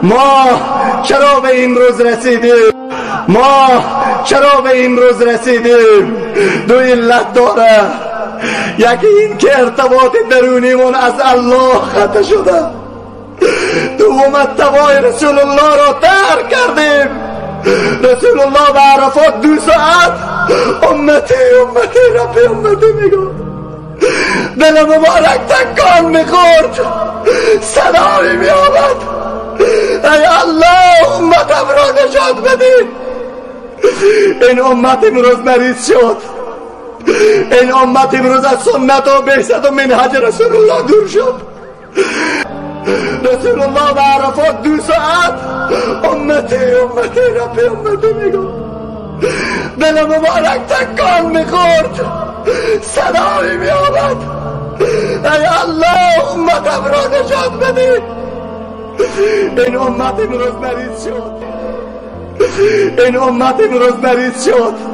ما چرا به این روز رسیدیم؟ ما چرا به این روز رسیدیم؟ دو علت داره. یکی این که ارتباط درونیمون از الله قطع شده، دوم اتباع رسول الله را ترک کردیم. رسول الله به عرفات 2 ساعت امتی امتی ربی امتی میگفت، دل مبارک تکان میخورد، صدایی میآمد ای الله امتم را نجات بده. این امت امروز مریض شد، این امت امروز از سنت و بعثت و منهج رسول الله دور شد. رسول الله به عرفات 2 ساعت امتی امتی ربی امتی میگفت، دل مبارک تکان میخورد، صدایی میآمد ای الله امتم را نجات بده. این امت امروز مریض شد، این امت امروز مریض شد.